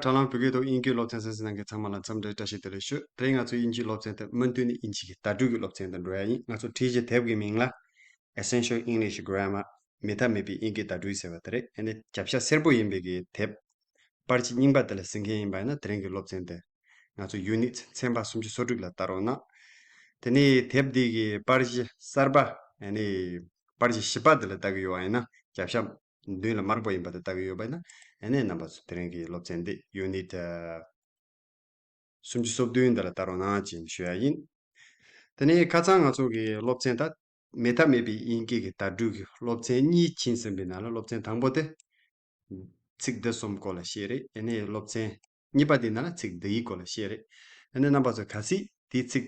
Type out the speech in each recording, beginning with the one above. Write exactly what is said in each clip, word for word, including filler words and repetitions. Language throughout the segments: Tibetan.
དྲ་ལམ་བོད་སྐད་ཐོག་དབྱིན་སྐད་སློབ་ཚན་གསན་གཟིགས་གནང་མཁན་ཚང་མ་ལ་འཚམས་འདྲི་བཀྲ་ཤིས་བདེ་ལེགས་ཞུ། དེ་རིང་ང་ཚོ་དབྱིན་ཇིའི་སློབ་ཚན་དེ་མུ་མཐུད་ནས་དབྱིན་ཇི་གི་བརྡ་སྤྲོད་ཀྱི་སློབ་ཚན་དུ་འགྲོ་ཡ་ཡིན། ང་ཚོ་ཁྲིད་གཞི་དེབ་ཀྱི་མིང་ལ་Essential English Grammar། མེད་ཐབས་མེད་པའི་དབྱིན་སྐད་བརྡ་སྤྲོད་ཟེར་བ་དེ་རེད། ཨ་ནི་རྒྱབ་ཤ་སེར་པོ་ཡིན་པའི་གི་དེབ་པར་ཆས་རྙིང་པ་དེ་ལ་གཟིགས་མཁན་ཡིན་པ་ཡིན་ན། དེ་རིང་གི་སློབ་ཚན་དེ་ང་ཚོ་ཡུ་ནིཊ་ཚན་པ་སུམ་ཅུ་སོ་དྲུག་ལ་ལྟ་རོགས་གནང་། དེ་ནས་དེབ་འདི་གི་པར་གཞི་གསར་པ། ཨ་ནི་པར་གཞི་བཞི་པ་དེ་ལ་ལྟ་གི་ཡོད་པ་ཡིན་ན། རྒྱབ་ཤ་མདུན་ལ་དམར་པོ་ཡིན་པ་དེ་ལྟ་གི་ཡོད་པ་ཡིན་ན། ཨ་ནི་རྣམ་པ་ཚོ་དེ་རིང་གི་སློབ་ཚན་འདི་ཡུ་ནིཊ་ཨ་སུམ་ཅུ་སོ་བདུན་འདི་ལ་ལྟ་རོགས་གནང་ཅེས་ཞུ་ཡ་ཡིན། དེ་ནས་ཁ་སང་ང་ཚོ་གི་སློབ་ཚན་ད་མེད་ཐབས་མེད་པའི་དབྱིན་སྐད་ཀྱི་བརྡ་སྤྲོད་ཀྱི་སློབ་ཚན་གཉིས་ཕྱིན་ཟིན་པའི་ནང་ལ། སློབ་ཚན་དང་པོ་དེ་ཚིག་འདི་གསུམ་སྐོར་ལ་བཤད་རེད། ཨ་ནི་སློབ་ཚན་གཉིས་པ་དེའི་ནང་ལ་ཚིག་འདིའི་སྐོར་ལ་བཤད་རེད། ཨ་ནི་རྣམ་པ་ཚོ་གལ་སྲིད་དེའི་ཚིག་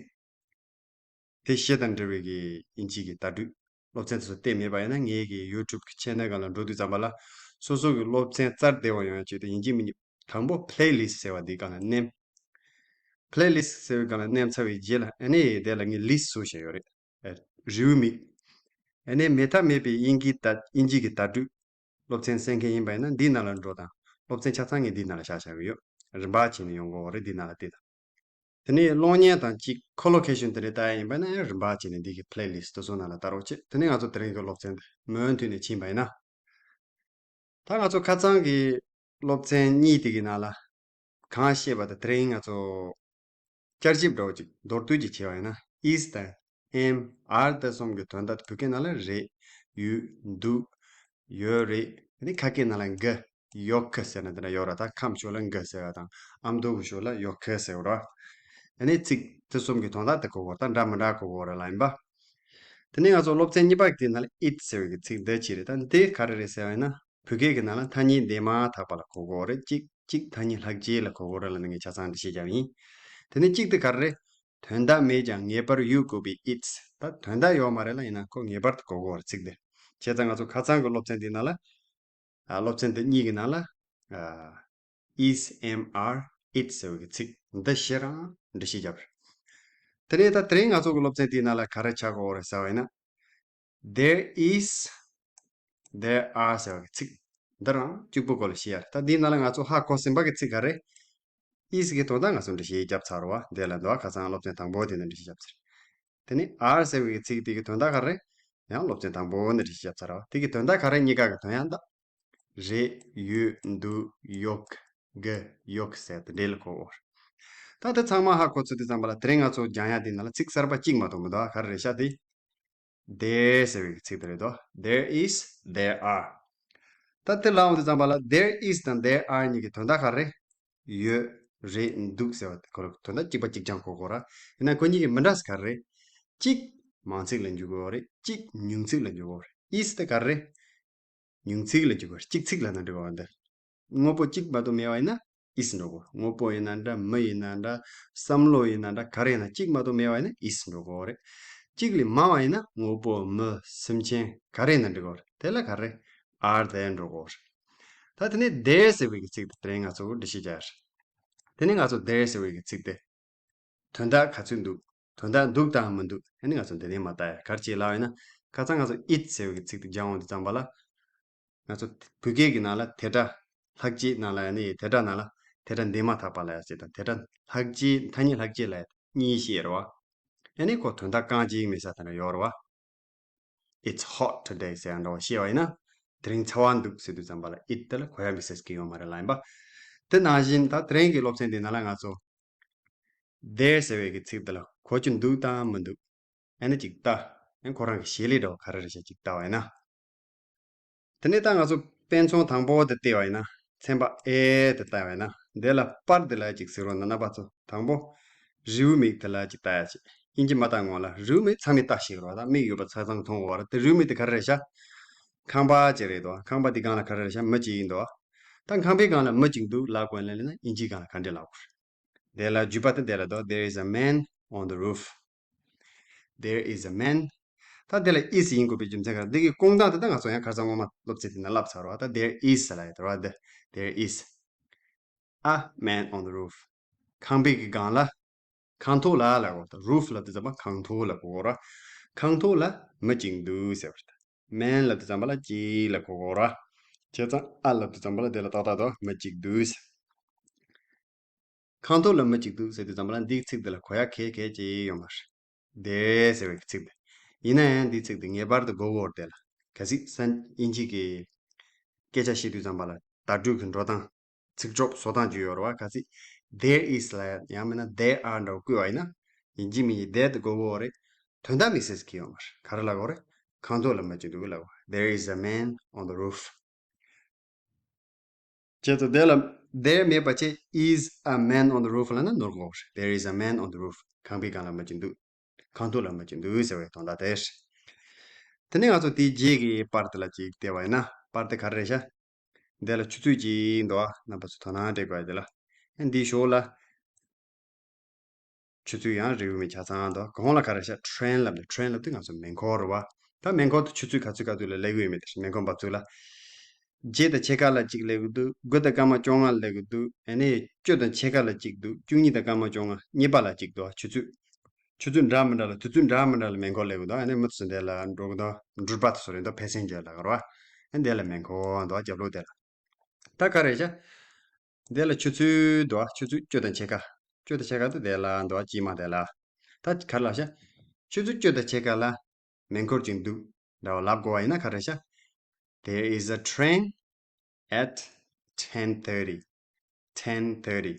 དེ་བཤད་དང་འབྲེལ་བའི་གི་དབྱིན་ཇི་གི་བརྡ་སྤྲོད་སློབ་ཚན་དེ་ཚོ་བལྟས་མེད་པ་ཡིན་ན། ངའི་གི་ཡུ་ཊུབ་གི་ཆེ་ནལ་སྒང་ལ་འགྲོ་དུས་ཙམ་པ་ལ། སོ་སོ་གི་སློབ་ཚན་རྩ་བདེ་བ་ཡོང་ཡ་ཆེད་དུ་ཡིན་གཅིག་མིན་གཅིག་དང་པོ་པི་ལེ་ལིསི་ཟེར་བ་འདིའི་སྒང་ལ་མནན། པི་ལེ་ལིསི་ཟེར་བའི་སྒང་ལ་མནན་ཚར་བའི་རྗེས་ལ། ཨ་ནི་དེ་ལ་ངས་ལིསི་བཟོས་བཞག་ཡོད་རེད། ཨ། རེའུ་མིག་ཨ་ནི་མེད་ཐབས་མེད་པའི་དབྱིན་སྐད་བརྡ། དབྱིན་ཇི་གི་བརྡ་སྤྲོད་སློབ་ཚན་གསན་མཁན་ཡིན་པ་ཡིན་ན། འདིའི་ནང་ལ་འགྲོ་དང་། སློབ་ཚན་ཆ་ཚང་ངས་འདིའི་ནང་ལ་བཞག་བཞག་གི་ཡོད། རིམ་པ་བྱས་ནས་ཡོང་དགོས་རེད། འདིའི་ནང་ལ་བལྟས་དང་། དེ་ནས་གློག་བརྙན་དང་གཅིག་ཁོ་ལོ་ཀེ་ཤན་དེ་འདྲ་ལྟ་ཡ་ཡིན་པ་ན་ཡང་རིམ་པ་བྱས་ནས་འདི་གི་པི་ལེ་ལིསི་དེ་ཚོ་ནང་ལ་ལྟ་རོགས་བྱེད། དེ་ནས་ང་ཚོ་དེ་རིང་གི་སློབ་ཚན་དེ་མུ་མཐུད་ནས་ཕྱིན་པ་ཡིན་ན། ད་ང་ཚོ་ཁ་སང་གི་སློབ་ཚན་གཉིས་དེ་གི་ནང་ལ་གང་བཤད་པ་དང་། དེ་རིང་ང་ཚོ་བསྐྱར་ཞིབ་འདྲ་བོ་ཅིག་མདོར་བསྡུས་ཅིག་བྱས་པ་ཡིན་ན། ཨིས་དང་ཨེམ། ཨར་དེ་གསུམ་གྱི་དོན་དག་བོད་སྐད་ནང་ལ་རེད། ཡོད། འདུག་ཡོད་རེད། དེ་ནས་ཁ་སྐད་ནང་ལ་གི་ཡོད་གི་ཟེར་ན་དེ་འདྲ་ཡོད་ར། ད་ཁམས་ཕྱོགས་ལ་གི་ཟེར་བ་དང་། ཨ་མདོ་གི་ཕྱོགས་ལ་ཡོད་གི་ཟེར་བ་ར། ཨ་ནི་ཚིག་དེ་གསུམ་གྱི་དོན་དག་དེ་གོ་དགོས། ད་འདྲ་མི་འདྲ་གོ་དགོས་ར་ལ་ཡིན་པ། དེ་ནས་ང་ཚོ་སློབ་ཚན་གཉིས་པ་དེ་ནང་ལ་ཨིཊ་ཟེར་བའི་གི་ཚིག་འདི་ཅིག་རེད། ད་འདི་ག་རེ་རེད་ཟེར་བ་ཡིན་ན། བོད་སྐད་ཀྱི་ནང་ལ་ཐ་སྙད་འདས་མ་ཐག་པ་ལ་གོ་དགོས་རེད། གཅིག་གཅིག་ཐ་སྙད་ལྷག་བཅས་ལ་གོ་དགོས་རེད་ལབ་ནས་ངས་ཆ་ཚང་འགྲེལ་བཤད་བརྒྱབ་ཡིན། དེ་ནས་གཅིག་དེ་ག་རེ་རེད། དོན་དག་མེད་ཀྱང་ངེས་པར་ཡོད་དགོས་པའི་ཨིཊ། ད་དོན་དག་ཡོད་མ་རེད་ལ། ཡིན་ན་ཁོ་ངེས་པར་དུ་གོ་དགོས་རེད་ཚིག་འདི། བྱས་ཙང་ང་ཚོ་ཁ་སང་གི་སློབ་ཚན་འདི་ནང་ལ། ཨ། སློབ་ཚན་འདི་གཉིས་ཀྱི་ནང་ལ། ཨ། ཨིས། ཨེམ། ཨར། ཨིཊ་ཟེར་བའི་གི་ཚིག་འདི་བཞི་རང་འགྲེལ་བཤད་བརྒྱབ་རེད། དེ་ནས་ད་དེ་རིང་ང་ཚོ་གི་སློབ་ཚན་འདིའི་ནང་ལ་ག་རེ་ཆགས་དགོས་རེད་ཟེར་བ་ཡིན་ན། There is, there are ཟེར་བ་གི་ཚིག་འདི་རང་གཅིག་པུ་སྐོར་ལ་བཤད་ཡ་རེད། ད་འདིའི་ནང་ལ་ང་ཚོ་ཧ་གོ་ཟིན་པ་གི་ཚིག་ག་རེ། ཨིས་གི་དོན་དག་ང་ཚོ་འགྲེལ་བཤད་བརྒྱབ་ཚར་བ་འདི་ལ་འདུག་ཁ་སང་སློབ་ཚན་དང་པོ་དེ་ནས་འགྲེལ་བཤད་བརྒྱབ་ཚར། དེ་ནས་ཨར་ཟེར་བའི་གི་ཚིག་དེ་གི་དོན་དག་ག་རེ། ཡང་སློབ་ཚན་དང་པོ་ནས་འགྲེལ་བཤད་བརྒྱབ་ཚར་བ། དེ་གི་དོན་དག་ག་རེ། གཉིས་ཀ་གི་དོན་ཡང་ད། རེད། ཡོད། འདུག་ཡོད། གི་ཡོད་ཟེར་དེ་འདྲ་ལ་གོ་དགོས་རེད། ད་དེ་ཚང་མ་ཧ་གོ་ཚར་དུས་ཙམ་པ་ལ། དེ་རིང་ང་ཚོ་སྦྱང་ཡ་དེ་ནང་ལ་ཚིག་གསར་པ་གཅིག་མ་གཏོགས་མི་འདུག་ག་རེ་རེད་ཤག་དེ། There ཟེར་བའི་ཚིག་དེ་རེད་དོ། There is, there are. ད་དེ་ལ་འོང་དུས་ཙམ་པ་ལ། There is དང་there are གཉིས་ཀྱི་དོན་དག་ག་རེ། ཡོད། རེད། འདུག་ཟེར་བ་དེ་ཁོ་རང་དོན་དག་གཅིག་པ་གཅིག་རྐྱང་གོ་དགོས་ར། ཡིན་ན་ཁོ་གཉིས་ཀྱི་མི་འདྲ་ས་ག་རེ། གཅིག་མང་ཚིག་ལ་འཇུག་དགོས་རེད། གཅིག་ཉུང་ཚིག་ལ་འཇུག་དགོས་རེད། is དེ་ག་རེ། ཉུང་ཚིག་ལ་འཇུག་དགོས་རེད། གཅིག་ཚིག་ལབ་ན་འགྲིག་གི་རེད། དངོས་པོ་གཅིག་མ་གཏོགས་མེད་པ་ཡིན་ན་is འགྲོ་དགོས། དངོས་པོ་ཡིན་ན་འདྲ། མི་ཡིན་ན་འདྲ། བསམ་བློ་ཡིན་ན་འདྲ། ག་རེ་ཡིན་ན་གཅིག་མ་གཏོགས་མེད་པ་ཡིན་ན་is འགྲོ་དགོས་རེད། གཅིག་ལས་མང་བ་ཡིན་ན་དངོས་པོ། མི། སེམས་ཅན། ག་རེ་ཡིན་ན་འགྲིག་གི་རེད། དེ་ལ་ག་རེ། are དེ་འགྲོ་དགོས་རེད། ད་དེ་ནས་there ཟེར་བའི་གི་ཚིག་དེ་དེ་རིང་ང་ཚོ་འགྲེལ་བཤད་རྒྱག་ཡ་རེད། དེ་ནས་ང་ཚོ་there ཟེར་བའི་གི་ཚིག་དེ། དོན་དག་ག་ཚོད་འདུག་དོན་དག་འདུག་དང་མི་འདུག་ཨ་ནི་ང་ཚོ་འདི་ནས་མ་བལྟ་ཡ། ག་རེ་བྱེད་ལབ་ཡིན་ན། ཁ་སང་ང་ཚོ་it ཟེར་བའི་གི་ཚིག་དེ་སྦྱང་འོང་དུས་ཙམ་པ་ལ། ང་ཚོ་བོད་སྐད་ཀྱི་ནང་ལ་དེ་སྒྲ་ལྷག་བཅས་ནང་ལ། ཨ་ནི་དེ་སྒྲ་ནང་ལ་དེ་སྒྲ་འདས་མ་ཐག་པ་ལབ་ཡ་ཟེར་དང་། དེ་སྒྲ་ལྷག་བཅས། ཐ་སྙད་ལྷག་བཅས་ལབ་ཡ་གཉིས་ཤེས་རེད་བ། ཨ་ནི་ཁོ་དོན་དག་རྐང་གཅིག་མེད་ས་དེ་འདྲ་ཡོད་རེད་བ། It's hot today ཟེར་ཡ་འདྲ་བ་བཤད་པ་ཡིན་ན། དེ་རིང་ཚ་བ་འདུག་ཟེར་དུས་ཙམ་པ་ལ་it དེ་ལ་གོ་ཡ་མི་སྲིད་ཀྱི་ཡོད་མ་རེད་ལབ་ཡིན་པ། དེ་ནང་བཞིན་ད་དེ་རིང་གི་སློབ་ཚན་འདི་ནང་ལ་ང་ཚོ་there ཟེར་བའི་གི་ཚིག་དེ་ལ་གོ་རྒྱུ་འདུག་དང་མི་འདུག་ཨ་ནི་ཅིག་ལྟ། ཨ་ནི་ཁོ་རང་གི་བྱེད་ལས་འདྲ་བ་ག་རེ་རེད་ཤག་ཅིག་ལྟ་བ་ཡིན་ན། དེ་ནས་ད་ང་ཚོ་དཔེ་མཚོན་དང་པོ་དེ་བལྟས་པ་ཡིན་ན། ཚན་པ་A དེ་བལྟས་པ་ཡིན་ན། འདི་ལ་པར་དེ་ལ་ཅིག་གཟིགས་རོགས་གནང་། རྣམ་པ་ཚོ་དང་པོ་རེའུ་མིག་དེ་ལ་ཅིག་ལྟ་ཡ་ཅིག་དབྱིན་ཇི་མ་བལྟ་སྔོན་ལ། རེའུ་མིག་ཚང་མས་ལྟ་ཤེས་དགོས་རེད་བ། ད་མིག་ཡོད་པ་ཆ་ཚང་མཐོང་དགོས་རེད། དེ་རེའུ་མིག་དེ་ག་རེ་རེད་ཤག་ཁང་པ་ཅིག་རེད་དོ། ཁང་པ་དེ་སྒང་ལ་ག་རེ་རེད་ཤག་མི་གཅིག་ཡིན་དོ། ད་ཁང་པའི་སྒང་ལ་མི་གཅིག་འདུག་ལབ་དགོས་ལབ་ན། དབྱིན་ཇིའི་སྒང་ལ་ག་འདྲས་ལབ་དགོས་རེད། དེ་ལ་བརྗོད་པ་དེ་འདི་ལ་འདུག There is a man on the roof. There is a man. ད་དེ་ལ་is ཡིན་དགོས་པའི་རྒྱུ་མཚན་ག་རེ། འདི་གི་སྐུང་སྟངས་དེ་ད་ང་ཚོ་ཡང་ཁ་སང་སྔོན་མ་སློབ་ཚན་དེ་ན་བསླབས་ཚར་བ། ད་there is ལབ་ཡ་དེ་རེད་བ། འདི་There is a man on the roof. ཁང་པའི་གི་སྒང་ལ། ཁང་ཐོག་ལ་ལབ་དགོས། ད་roof ལབ་དུས་ཙམ་པ་ཁང་ཐོག་ལ་གོ་དགོས་ར། ཁང་ཐོག་ལ་མི་གཅིག་འདུག་ཟེར་བ་རེད། Man ལབ་དུས་ཙམ་པ་ལ་གཅིག་ལ་གོ་དགོས་ར། བྱས་ཙང་a ལབ་དུས་ཙམ་པ་ལ་དེ་ལ་ཏག་ཏག་ཏུ་མི་གཅིག་འདུག་ཟེར། ཁང་ཐོག་ལ་མི་གཅིག་འདུག་ཟེར་དུས་ཙམ་པ་ལ་འདིའི་ཚིག་འདི་ལ་གོ་ཡ་གལ་གལ་ཅིག་ཡོད་མ་རེད། There ཟེར་བའི་ཚིག་འདི། ཡིན་ན་ཡང་འདིའི་ཚིག་འདི་ངེས་པར་དུ་གོ་དགོས་རེད་དེ་ལ། གལ་སྲིད་སན་དབྱིན་ཇི་གི་སྐད་ཆ་བཤད་དུས་ཙམ་པ་ལ་བརྡ་སྤྲོད་ཀྱི་འགྲོ་སྟངས། ཚིག་གྲོགས་བཟོ་སྟངས་ཅིག་ཡོད་རེད་བ། གལ་སྲིད་there is ལབ་ཡང་མིན་ན་there are འདྲ་བོ་བཀོད་པ་ཡིན་ན། ཡིན་གཅིག་མིན་གཅིག་there དེ་དགོས་ཀྱི་ཡོད་རེད། དོན་དག་མི་སེར་གྱི་ཡོད་མ་རེད། ག་རེ་ལབ་དགོས་རེད། ཁང་ཐོག་ལ་མི་གཅིག་འདུག་ལབ་དགོས། There is a man on the roof. བྱས་ཙང་དེ་ལ་there མེད་པ་བྱས། is a man on the roof ལབ་ན་ནོར་གྱི་ཡོད་རེད། There is a man on the roof. ཁང་པའི་སྒང་ལ་མི་གཅིག་འདུག་ཁང་ཐོག་ལ་མི་གཅིག་འདུག་ཟེར་བའི་དོན་དག་དེ་རེད། དེ་ནས་ང་ཚོ་དེའི་རྗེས་ཀྱི་པར་དེ་ལ་ཅིག་བལྟས་པ་ཡིན་ན། པར་དེ་ག་རེ་རེད་ཤག་དེ་ལ་ཆུ་ཚོད་ཅིག་འདུག་ཨ། རྣམ་པ་ཚོ་དོ་སྣང་སྤྲད་དགོས་ཡ་དེ་ལ། ཨ་འདིའི་ཞོར་ལ་ཆུ་ཚོད་ཡང་རེའུ་མིག་ཆ་ཚང་འདུག་གོང་ལ་ག་རེ་ཤག train ལབ་འདུག train ལབ་དུས་ང་ཚོ་མེ་འཁོར་རེད་བ། ད་མེ་འཁོར་དུ་ཆུ་ཚོད་ག་ཚོད་ག་ཚོད་ལ་སླེབས་ཀྱི་ཡོད་མེད་དེ། མེ་འཁོར་འབབ་ཚུགས་ལ། བརྒྱད་དང་ཕྱེད་ཀ་ལ་གཅིག་སླེབས་ཀྱི་འདུག་དགུ་དང་སྐར་མ་བཅོ་ལྔ་སླེབས་ཀྱི་འདུག་ཨ་ནི་བཅུ་དང་ཕྱེད་ཀ་ལ་གཅིག་འདུག་བཅུ་གཉིས་དང་སྐར་མ་བཅོ་ལྔ། གཉིས་པ་ལ་གཅིག་འདུག་ཆུ་ཚོད། ཆུ་ཚོད་འདྲ་མི་འདྲ་ལ། དུས་ཚོད་འདྲ་མི་འདྲ་ལ་མེ་འཁོར་སླེབས་ཀྱི་འདུག་ཨ་ནི་མི་ཚོ་འདི་ལ་འགྲོ་གི་འདུག་འགྲུལ་པ་དེ་ཚོ་རེད་འདུག passenger ལབ་ཀྱི་རེད་བ། ཨ་འདི་ལ་མེ་འཁོར་འདུག་རྒྱབ་ལོགས་དེ་ལ། ད་ག་རེ་བྱ། འདི་ལ་ཆུ་ཚོད་འདུག་ཆུ་ཚོད་བཅུ་དང་ཕྱེད་ཀ་བཅུ་དང་ཕྱེད་ཀ་དེ་དེ་ལ་འདུག་དཀྱིལ་མ་དེ་ལ། ད་ག་རེ་ལབ་བྱ། ཆུ་ཚོད་བཅུ་དང་ཕྱེད་ཀ་ལ་མེ་འཁོར་ཅིག་འདུག་འདྲ་བ་ལབ་དགོས་པ་ཡིན་ན་ག་རེ་བྱ། There is a train at ten thirty. ten thirty.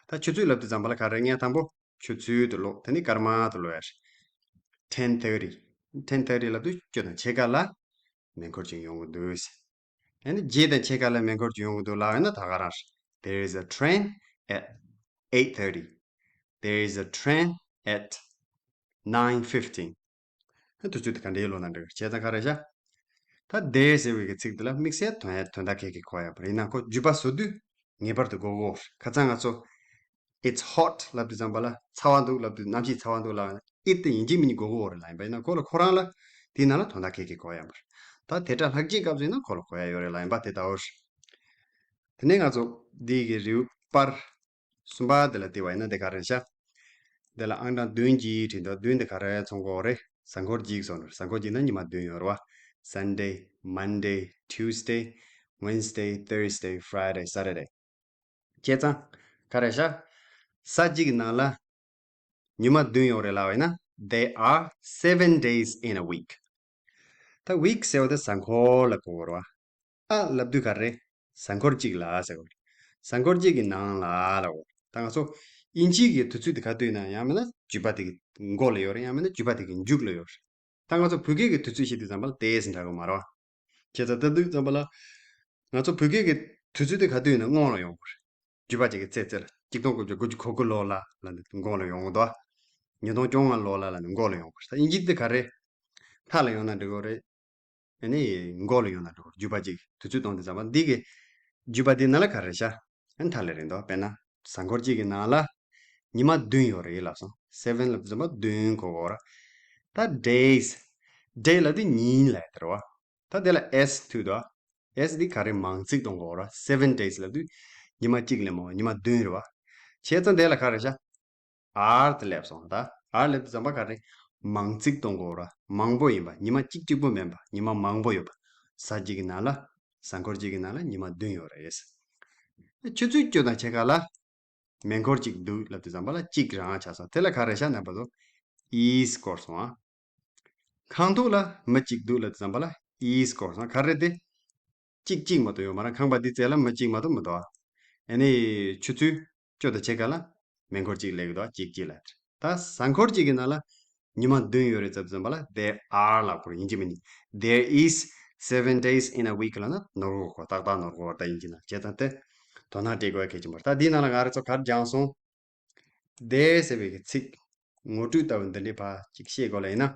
ད་ཆུ་ཚོད་ལབ་དུས་ཙམ་པ་ལ་ག་རེ། ངས་དང་པོ་ཆུ་ཚོད་དུ་ཀློག་དེ་ནས་སྐར་མ་དུ་ཀློག་ཡ་རེད། ten thirty. ten thirty ལབ་དུས་བཅུ་དང་ཕྱེད་ཀ་ལ་མེ་འཁོར་ཅིག་ཡོང་གི་འདུག་ཨ་ནི་བརྒྱད་དང་ཕྱེད་ཀ་ལ་མེ་འཁོར་ཅིག་ཡོང་གི་འདུག་ལབ་ཡོད་ན་ད་ག་རང་རེད། There is a train at eight thirty. There is a train at nine fifteen. ཨ་དུས་ཚོད་དེ་ག་འདྲའི་ལོ་ན་འགྲིག་བྱས་ཙང་ག་རེ་བྱ། ད་there ཟེར་བའི་གི་ཚིག་དེ་ལ་དམིགས་བསལ་དོན་ཡ་དོན་དག་གལ་གི་གོ་ཡ་པ་རེད། ཡིན་ན་ཁོ་བརྗོད་པ་བཟོ་དུས་ངེས་པར་དུ་གོ་དགོས། ཁ་སང་ང་ཚོ་It's hot ལབ་དུས་ཙམ་པ་ལ་ཚ་བ་འདུག་ལབ་དུས། གནམ་གཤིས་ཚ་བ་འདུག་ལབ་ན་it དེ་ཡིན་གཅིག་མིན་གཉིས་གོ་དགོས་རེད་ལབ་ཡིན་པ་ཡིན་ན། ཁོ་ལ་ཁོ་རང་ལ་དེའི་ནང་ལ་དོན་དག་གལ་གི་གོ་ཡ་པ་རེད། ད་དེ་འདྲ་ལྷག་བཅས་སྐབས་སུ་ཡིན་ན་ཁོ་ལ་གོ་ཡ་ཡོད་རེད་ལབ་ཡིན་པ་དེ་ལྟ་བུ་རེད། དེ་ནས་ང་ཚོ་འདི་གི་རེའུ་པར་གསུམ་པ་དེ་ལ་བལྟས་པ་ཡིན་ན་དེ་ག་རེ་བྱ། དེ་ལ་ཨང་གྲངས་བདུན་གྱིས་བྲིས་འདུག་བདུན་དེ་ག་རེ་མཚོན་གྱི་ཡོད་རེད། གཟའ་འཁོར་གཅིག་སོང་ནས། གཟའ་འཁོར་གཅིག་ན་ཉི་མ་བདུན་ཡོད་རེད་བ། Sunday, Monday, Tuesday, Wednesday, Thursday, Friday, Saturday. བྱས་ཙང་ག་རེ་བྱ། གཟའ་གཅིག་གི་ནང་ལ་ཉི་མ་བདུན་ཡོད་རེད་ལབ་པ་ཡིན་ན། There are seven days in a week. ད་week ཟེར་བ་དེ་གཟའ་འཁོར་ལ་གོ་དགོས་རེད་བ། ཨ་ལབ་དུས་ག་རེ། གཟའ་འཁོར་གཅིག་ལ་ཟེར་བ་རེད། གཟའ་འཁོར་གཅིག་གི་ནང་ལ་ལབ་དགོས། ད་ང་ཚོ་དབྱིན་ཇི་གི་དུས་ཚོད་དེ་ག་དུས་ཡིན་ན་ཡང་མིན་ན་བརྗོད་པ་དེ་གི་མགོ་ལ་ཡོད་རེད། ཡང་མིན་ན་བརྗོད་པ་དེ་གི་མཇུག་ལ་ཡོད་རེད། ད་ང་ཚོ་བོད་སྐད་ཀྱི་དུས་ཚོད་བཤད་དུས་ཙམ་པ་ལ་days འདྲ་གི་མ་རེད་བ། བྱས་ཙང་ད་དུས་ཙམ་པ་ལ་ང་ཚོ་བོད་སྐད་ཀྱི་དུས་ཚོད་དེ་ག་དུས་ཡིན་ན་སྔོན་ལ་ཡོང་དགོས་རེད། བརྗོད་པ་ཅིག་གི་ཚེ་ཚེ་ལ་གཅིག་སྟོང་དགུ་བརྒྱ་དགུ་བཅུ་གོ་དགུ་ལོ་ལ་ལ་ནི་མགོ་ལ་ཡོང་གི་འདུག་ཉིས་སྟོང་བཅོ་ལྔ་ལོ་ལ་ལ་ནི་མགོ་ལ་ཡོང་གི་རེད། ད་དབྱིན་ཇི་དེ་ག་རེ། མཐའ་ལ་ཡོང་ན་འགྲིག་གི་རེད། ཨ་ནི་མགོ་ལ་ཡོང་ན་འགྲིག་གི་རེད། བརྗོད་པ་ཅིག་དུས་ཚོད་གཏོང་དུས་ཙམ་པ་འདི་གི་བརྗོད་པ་འདི་ནང་ལ་ག་རེ་བྱ། ཨ་མཐའ་ལ་རེད་འདུག་དཔེར་ན་གཟའ་འཁོར་གཅིག་གི་ནང་ལ་ཉི་མ་བདུན་ཡོད་རེད་ལབ་སོང་། seven ལབ་དུས་ཙམ་པ་བདུན་གོ་དགོས་རེད། ད་days། day ལབ་དུས་ཉིན་ལབ་ཡ་དེ་རེད་བ། ད་དེ་ལ་s མཐུད་དོ། s འདི་ག་རེ། མང་ཚིག་གཏོང་དགོས་ར། seven days ལབ་དུས་ཉི་མ་གཅིག་ལས་མང་བ། ཉི་མ་བདུན་རེད་བ། བྱས་ཙང་དེ་ལ་ག་རེ་བྱ། are དེ་སླེབས་སོང་། ད་are སླེབས་དུས་ཙམ་པ་ག་རེ། མང་ཚིག་གཏོང་དགོས་ར། མང་པོ་ཡིན་པ། ཉི་མ་གཅིག་གཅིག་པོ་མིན་པ། ཉི་མ་མང་པོ་ཡོད་པ། གཟའ་གཅིག་གི་ནང་ལ། གཟའ་འཁོར་གཅིག་གི་ནང་ལ་ཉི་མ་བདུན་ཡོད་རེད། ཆུ་ཚོད་བཅུ་དང་ཕྱེད་ཀ་ལ། མེ་འཁོར་གཅིག་འདུག་ལབ་དུས་ཙམ་པ་ལ་གཅིག་རང་ཆགས་སོང་། དེ་ལ་ག་རེ་བྱ་ན་བར་དུ་is བསྐོར་སོང་ཨ། ཁང་ཐོག་ལ་མི་གཅིག་འདུག་ལབ་དུས་ཙམ་པ་ལ་is བསྐོར་སོང་། ག་རེ་དེ། གཅིག་གཅིག་མ་གཏོགས་ཡོད་མ་རེད། ཁང་པ་འདི་རྩེ་ལ་མི་གཅིག་མ་གཏོགས་མི་འདུག་ཨ། ཨ་ནི་ཆུ་ཚོད་བཅུ་དང་ཕྱེད་ཀ་ལ་མེ་འཁོར་གཅིག་སླེབས་ཀྱི་འདུག་ཨ། གཅིག་གཅིག་ལ། ད་གཟའ་འཁོར་གཅིག་གི་ནང་ལ་ཉི་མ་བདུན་ཡོད་རེད་ཟེར་དུས་ཙམ་པ་ལ་there are ལབ་དགོས་རེད། ཡིན་གཅིག་མིན་གཉིས། There is seven days in a week ལབ་ན་ནོར་གོ་གོ། ཏག་ཏག་ནོར་གོ་བ་ད་ཡིན་གྱི་ན། བྱས་ཙང་དེ་དོ་སྣང་སྤྲད་དགོས་གལ་ཆེན་པོ་རེད། ད་འདིའི་ནང་ལ་ང་རང་ཚོ་ག་རེ་སྦྱངས་སོང་། there ཟེར་བའི་གི་ཚིག་ངོ་སྤྲོད་ལྟ་བུ་འདི་འདྲའི་ཕར་ཅིག་བཤད་དགོས་ལ་ཡིན་ན།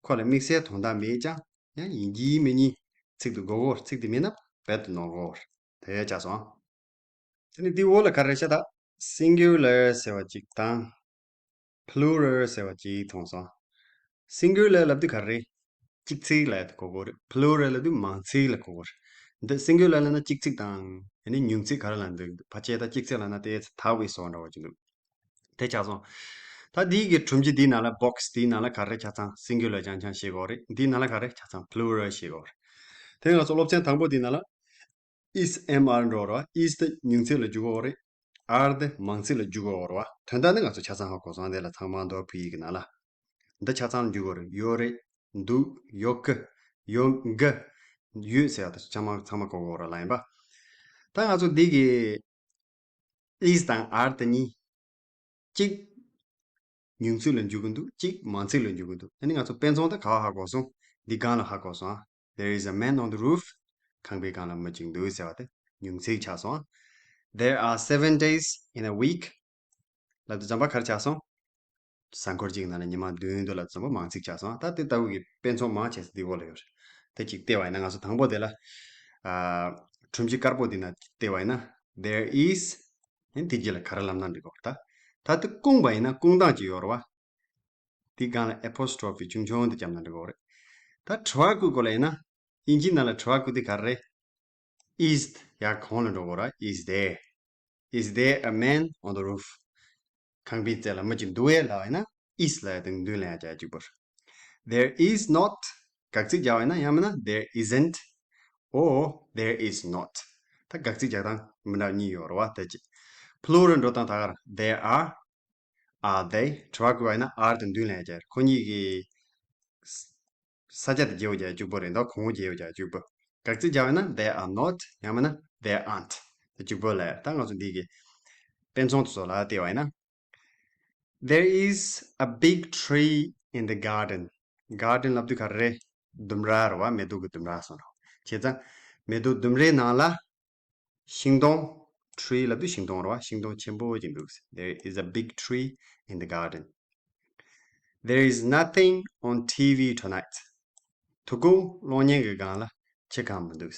ཁོ་ལ་དམིགས་བསལ་དོན་དག་མེད་ཀྱང་ཡང་ཡིན་གྱི་མིན་གྱི་ཚིག་ཏུ་གོ་གོ། ཚིག་དེ་མིན་ན་རྦད་དུ་ནོར་གོ། དེ་ཆགས་སོང་། དེ་ནི་འདི་འོག་ལ་ག་རེ་བྱ་ད། singular ཟེར་བ་ཅིག་དང་། plural ཟེར་བ་ཅིག་མཐོང་སོང་། singular ལབ་དུས་ག་རེ། གཅིག་ཚིག་ལ་གོ་གོ་རེད། plural ལབ་དུས་མང་ཚིག་ལ་གོ་གོ་རེད། འདི་singular ལབ་ན་གཅིག་ཚིག་དང་ཡང་ན་ཉུང་ཚིག་ག་རེ་ལ་འདུག་ཕལ་ཆེར་ད་གཅིག་ཚིག་ལབ་ན་དེ་ཐག་པའི་བཟོ་འདྲ་བ་ཅིག་འདུག་དེ་ཆགས་སོང་། ད་འདི་གི་སྒྲོམ་གཞི་འདིའི་ནང་ལ་box འདིའི་ནང་ལ་ག་རེ་ཆ་ཚང་singular རྐྱང་རྐྱང་ཤེས་དགོས་རེད། འདིའི་ནང་ལ་ག་རེ་ཆ་ཚང་plural ཤེས་དགོས་རེད། དེ་ང་ཚོ་སློབ་ཚན་དང་པོ་འདིའི་ནང་ལ་is am are འགྲོ་ར། is དེ་ཉུང་ཚིག་ལ་འཇུག་དགོས་རེད། are དེ་མང་ཚིག་ལ་འཇུག་དགོས་རེད་བ། དོན་དག་ནི་ང་ཚོ་ཆ་ཚང་ཧ་གོ་སོང་། དེ་ལ་ཚང་མ་འདུག་བོད་ཡིག་གི་ནང་ལ། འདི་ཆ་ཚང་ལ་འཇུག་དགོས་རེད། ཡོད་རེད། འདུག་ཡོད་གི་ཡོད་གི་ཡོད་ཟེར་བ་དེ་ཚང་མ་ཚང་མ་གོ་དགོས་རེད་ལ། ཡིན་པ། ད་ང་ཚོ་འདི་གི is དང་are དེ་གཉིས། གཅིག་ཉུང་ཚིག་ལ་འཇུག་གི་འདུག་གཅིག་མང་ཚིག་ལ་འཇུག་གི་འདུག་ཨ་ནི་ང་ཚོ་དཔེ་མཚོན་དེ་ག་བ་ཧ་གོ་སོང་། འདི་སྒང་ལ་ཧ་གོ་སོང་ཨ། There is a man on the roof. ཁང་པའི་སྒང་ལ་མི་གཅིག་འདུག་ཟེར་བ་དེ་ཉུང་ཚིག་ཆགས་སོང་ཨ། There are seven days in a week. ལབ་དུས་ཙམ་པ་ག་རེ་ཆགས་སོང་། གཟའ་འཁོར་གཅིག་ནང་ལ་ཉི་མ་བདུན་འདུག་ལབ་དུས་ཙམ་པ་མང་ཚིག་ཆགས་སོང་ཨ། ད་དེ་ལྟ་བུ་གི་དཔེ་མཚོན་མང་ཆེ་ས་འདི་འོག་ལ་ཡོད་རེད། དེ་གཅིག་བལྟས་པ་ཡིན་ན། ང་ཚོ་དང་པོ་དེ་ལ་ཨ། ཁྲོམ་གཞི་དཀར་པོ་འདི་ན་བལྟས་པ་ཡིན་ན། There is. ཨ་ནི་དེ་རྗེས་ལ་ག་རེ་ལབ་ན་འགྲིག་གོ་ད། ད་དེ་བསྐུངས་པ་ཡིན་ན་བསྐུངས་སྟངས་ཅིག་ཡོད་རེད་བ། དེ་སྒང་ལ་apostrophe ཆུང་ཆུང་དེ་བརྒྱབ་ན་འགྲིག་གོ་རེད། ད་དྲི་བ་བཀོད་སྐོར་ལ་ཡིན་ན། དབྱིན་ཇིའི་ནང་ལ་དྲི་བ་བཀོད་དེ་ག་རེ་རེད། Is ཡར་གོང་ལ་འགྲོ་དགོས་ར། Is there. Is there a man on the roof? ཁང་པའི་རྩེ་ལ་མི་གཅིག་འདུག་གས་ལབ་ཡིན་ན། Is ལབ་ཡ་དེ་མདུན་ལ་ཡར་རྒྱག་གཅིག་པོ་རེད། There is not. དགག་ཚིག་རྒྱག་པ་ཡིན་ན། ཡང་མིན་ན་there isn't. Or there is not. ད་དགག་ཚིག་རྒྱག་སྟངས་མི་འདྲ་གཉིས་ཡོད་རེད་བ། ད་ཅི་plural འགྲོ་སྟངས་ད་ག་རེ། There are. Are they? དྲི་བ་བཀོད་པ་ཡིན་ན་are དེ་མདུན་ལ་ཡར་རྒྱག་ཁོ་གཉིས་ཀྱི་ས་ཆ་དེ་བརྗེ་པོ་རྒྱག་གཅིག་པོ་རེད། ད་གོང་བོ་བརྗེ་པོ་རྒྱག་གཅིག་པོ། དགག་ཚིག་རྒྱག་པ་ཡིན་ན། They are not. ཡང་མིན་ན་they aren't. དེ་གཅིག་པོ་ལ་ཡར། ད་ང་ཚོ་འདི་གི་དཔེ་མཚོན་དེ་ཚོ་ལ་བལྟས་པ་ཡིན་ན། There is a big tree in the garden. Garden ལབ་དུས་ག་རེ་རེད། ལྡུམ་ར་རེད་བ། མེ་ཏོག་གི་ལྡུམ་ར་སོང་རོ། བྱས་ཙང་མེ་ཏོག་ལྡུམ་རའི་ནང་ལ་ཤིང་སྡོང་། Tree ལབ་དུས་ཤིང་སྡོང་རེད་བ། ཤིང་སྡོང་ཆེན་པོ་ཅིག་འདུག There is a big tree in the garden. There is nothing on T V tonight. དོ་དགོང་གློག་བརྙན་གྱི་སྒང་ལ་ཅི་གང་མི་འདུག་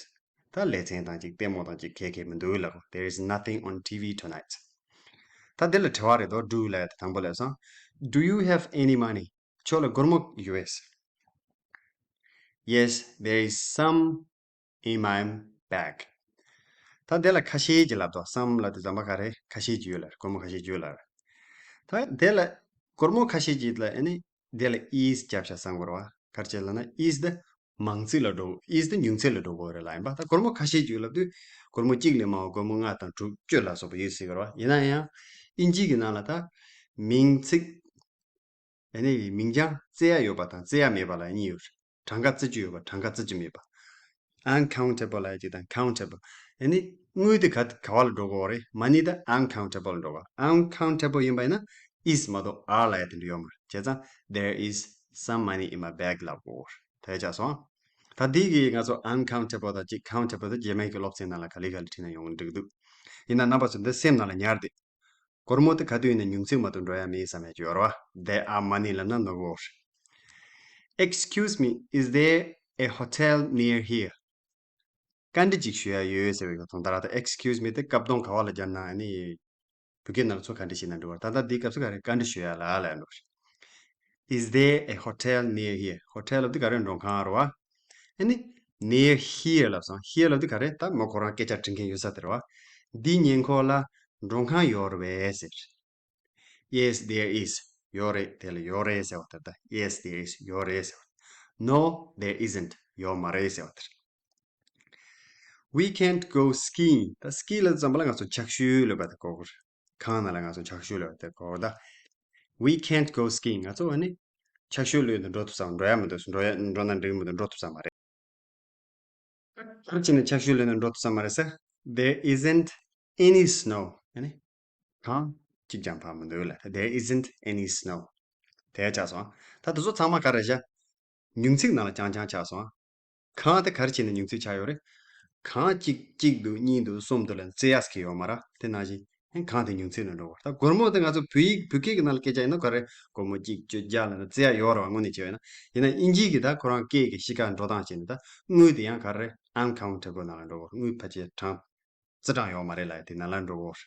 ད་ལེ་ཚན་དང་ཅིག་ལྟད་མོ་དང་ཅིག་ག་གེ་མི་འདུག་ལབ་གོ། There is nothing on T V tonight. ད་འདི་ལ་དྲི་བ་རེད་དོ། Do ལབ་ཡ་དེ་དང་པོ་ལབ་སོང་། Do you have any money? ཁྱོད་ལ་སྒོར་མོ་ཡོད་པས། Yes, there is some in my bag. ད་དེ་ལ་ཁ་ཤས་ཀྱིས་ལབ་དོ། Some ལབ་དུས་ཙམ་པ་ག་རེ། ཁ་ཤས་ཀྱིས་ཡོད་ལབ། སྒོར་མོ་ཁ་ཤས་ཀྱིས་ཡོད་ལབ། ད་དེ་ལ་སྒོར་མོ་ཁ་ཤས་ཀྱིས་ལ། ཨ་ནི་དེ་ལ་is རྒྱབ་ཤག་བསམ་དགོས་རེད་བ། ག་རེ་བྱས་ལབ་ན་is དེ་མང་ཚིག་ལ་འགྲོ། Is དེ་ཉུང་ཚིག་ལ་འགྲོ་དགོས་རེད་ལ། ཡིན་པ། ད་སྒོར་མོ་ཁ་ཤས་ཀྱིས་ལབ་དུས་སྒོར་མོ་གཅིག་ལས་མང་བ། སྒོར་མོ་ལྔ་དང་དྲུག་བཅུ་ལ་སོགས་པ་ཡོད་སྲིད་ཀྱི་རེད་བ། ཡིན་ན་ཡང་དབྱིན་ཇི་གི་ནང་ལ་ད་མིང་ཚིག་ཨ་ནི་མིང་རྐྱང་བརྩི་ཡ་ཡོད་པ་དང་བརྩི་ཡ་མེད་པ་ལ་གཉིས་ཡོད། གྲངས་ཀ་བརྩི་རྒྱུ་ཡོད་པ། གྲངས་ཀ་བརྩི་རྒྱུ་མེད་པ། Uncountable ལབ་ཡ་གཅིག་དང་countable། ཨ་ནི་དངུལ་དེ་ག་ག་བ་ལ་འགྲོ་གི་ཡོད་རེད། Money དེ་uncountable ལ་འགྲོ་གི། Uncountable ཡིན་པ་ཡིན་ན་is མ་གཏོགས་are ལབ་ཡ་དེ་འདྲ་ཡོད་མ་རེད། བྱས་ཙང་there is some money in my bag ལབ་དགོས། དེ་ཆགས་སོང་། ད་འདི་གི་ང་ཚོ་uncountable དང་གཅིག countable དེ་རྗེས་མའི་གི་སློབ་ཚན་ནང་ལ་ག་ལེ་ག་ལེ་ཁྲིད་ན་ཡོང་གི་འགྲིག་འདུག་ཡིན་ན་རྣམ་པ་ཚོ་འདི་སེམས་ནང་ལ་ཉར་བསྡད། སྒོར་མོ་དེ་ག་དུས་ཡིན་ན་ཉུང་ཚིག་མ་གཏོགས་འགྲོ་ཡ་མེད་བསམ་ཡ་ཅིག་ཡོད་རེད་བ། There are money ལབ་ན་ནོར་གི་ཡོད་རེད། Excuse me, is there a hotel near here? བཀའ་འདྲི་ཅིག་ཞུ་ཡ་ཡོད་ཟེར་བའི་དོན་དག་རེད། ད་excuse me དེ་སྐབས་དོན་ག་བ་ལ་སྦྱར་ན་ཨ་ནི་བོད་སྐད་ནང་ལ་ཚུར་བཀའ་འདྲི་ཞུས་ན་འགྲིག་གི་རེད། ད་ལྟ་འདིའི་སྐབས་སུ་ག་རེ། བཀའ་འདྲི་ཞུ་ཡ་ལ་ལབ་ཡ་འགྲོ་གི་རེད། Is there a hotel near here? Hotel ལབ་དུས་ག་རེ། མགྲོན་ཁང་རེད་བ། ཨ་ནི་near here ལབ་སོང་། Here ལབ་དུས་ག་རེ། ད་མོ་ཁོ་རང་སྐད་ཆ་དྲི་མཁན་ཡོད་ས་དེ་རེད་བ། འདི་ཉེ་འཁོར་ལ་མགྲོན་ཁང་ཡོད་རེད་པས་ཟེར། Yes, there is. ཡོད་རེད། དེ་ལ་ཡོད་རེད་ཟེར་བ་དེ་རེད། ད་Yes, there is. ཡོད་རེད་ཟེར་བ། No, there isn't. ཡོད་མ་རེད་ཟེར་བ་དེ་རེད། We can't go skiing. ད་ski ལབ་ཙམ་པ་ལ་ང་ཚོ་ལྕགས་ཤུལ་ལབ་པ་དེ་གོ་གི་རེད། གངས་ནང་ལ་ང་ཚོ་ལྕགས་ཤུལ་ལབ་པ་དེ་གོ་གི་རེད། ད་We can't go skiing. ང་ཚོ་ཨ་ནི་ལྕགས་ཤུལ་ལོས་ནས་འགྲོ་ཐུབ་ས་མ། འགྲོ་ཡ་མི་འདུག་འགྲོ་ཡ། འགྲོ་ན་འགྲིག་མི་འདུག་འགྲོ་ཐུབ་ས་མ་རེད། ཕར་ཕྱིན་ནས་ལྕགས་ཤུལ་ལོས་ནས་འགྲོ་ཐུབ་ས་མ་རེད་ཟེར། There isn't any snow. ཨ་ནི་གངས་གཅིག་ཀྱང་བབས་མི་འདུག་ལ། There isn't any snow. དེ་ཆགས་སོང་། ད་དེ་ཚོ་ཚང་མ་ག་རེ་བྱ། ཉུང་ཚིག་ནང་ལ་རྐྱང་རྐྱང་ཆགས་སོང་། གངས་དེ་ག་རེ་བྱས་ནས་ཉུང་ཚིག་ཆགས་ཡོད་རེད། གངས་གཅིག་གཅིག་འདུག་གཉིས་འདུག་གསུམ་འདུག་ལ་བརྩི་ཡ་ཟེར་གྱི་ཡོད་མ་རེད། དེ་ནང་བཞིན་ཨེ་གངས་དེ་ཉུང་ཚིག་ནང་འགྲོ་བར། ད་སྒོར་མོ་དེ་ང་ཚོ་བོད་ཡིག་བོད་སྐད་ཀྱི་ནང་ལ་སྐད་ཆ་ཡིན་ན་ག་རེ། སྒོར་མོ་གཅིག་བཅུ་བརྒྱ་ལབ་ན་བརྩི་ཡ་ཡོད་རེད་བ། དངོས་གནས་བྱས་པ་ཡིན་ན། ཡིན་ན་དབྱིན་ཇིའི་གི་ད་ཁོ་རང་སྐད་ཀྱི་གཤིས་ཀ་འགྲོ་སྟངས་བྱས་ནས། ད་དངུལ་དེ་ཡང་ག་རེ། uncountable ནང་ལ་འགྲོ་བར། དངུལ་ཕལ་ཆེར་གྲངས་རྩི་གྲངས་ཡོད་མ་རེད་ལབ་ཡ་དེ་ནང་ལ་འགྲོ་བར།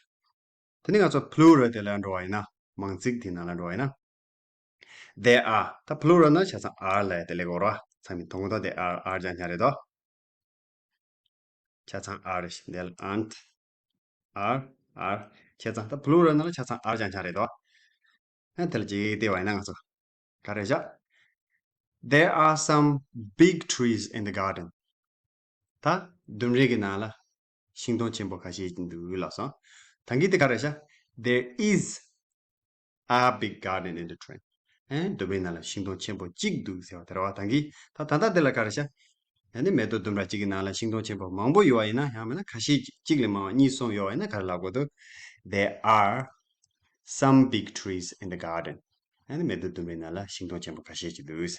དེ་ནས་ང་ཚོ་plural དེ་ལ་འགྲོ་བ་ཡིན་ན། མང་ཚིག་དེ་ནང་ལ་འགྲོ་བ་ཡིན་ན། There are. ད་plural ན་ཆ་ཚང་are ལབ་ཡ་དེ་ལས་གོ་ར། ཚང་མས་མཐོང་གི་འདུག there are, are རྐྱང་རྐྱང་རེད་དོ། ཆ་ཚང་are རེད། དེ་ལ་aren't, are, are ཆ་ཚང་། ད་plural ན་ལ་ཆ་ཚང་are རྐྱང་རྐྱང་རེད་དོ། ཨ་དེ་ལ་ཅིག་བལྟས་པ་ཡིན་ན་ང་ཚོ་ག་རེ་བཞག There are some big trees in the garden. ད་ལྡུམ་རའི་གི་ནང་ལ་ཤིང་སྡོང་ཆེན་པོ་ཁ་ཤས་ཅིག་འདུག་ལབ་སོང་། ད་གིན་དེ་ག་རེ་ཤག There is a big garden in the train. ཨེ། ལྡུམ་རའི་ནང་ལ་ཤིང་སྡོང་ཆེན་པོ་གཅིག་འདུག་ཟེར་བ་དེ་རེད་བ། ད་གིན་ད་ད་ལྟ་དེ་ལ་ག་རེ་ཤག་ཡང་ན་མེ་ཏོག་ལྡུམ་ར་གཅིག་གི་ནང་ལ་ཤིང་སྡོང་ཆེན་པོ་མང་པོ་ཡོད་པ་ཡིན་ན། ཡང་མིན་ན་ཁ་ཤས་གཅིག་ལས་མང་བ་གཉིས་གསུམ་ཡོད་པ་ཡིན་ན་ག་རེ་ལབ་དགོས་འདུག There are some big trees in the garden. ཡང་ན་མེ་ཏོག་ལྡུམ་རའི་ནང་ལ་ཤིང་སྡོང་ཆེན་པོ་ཁ་ཤས་ཅིག་འདུག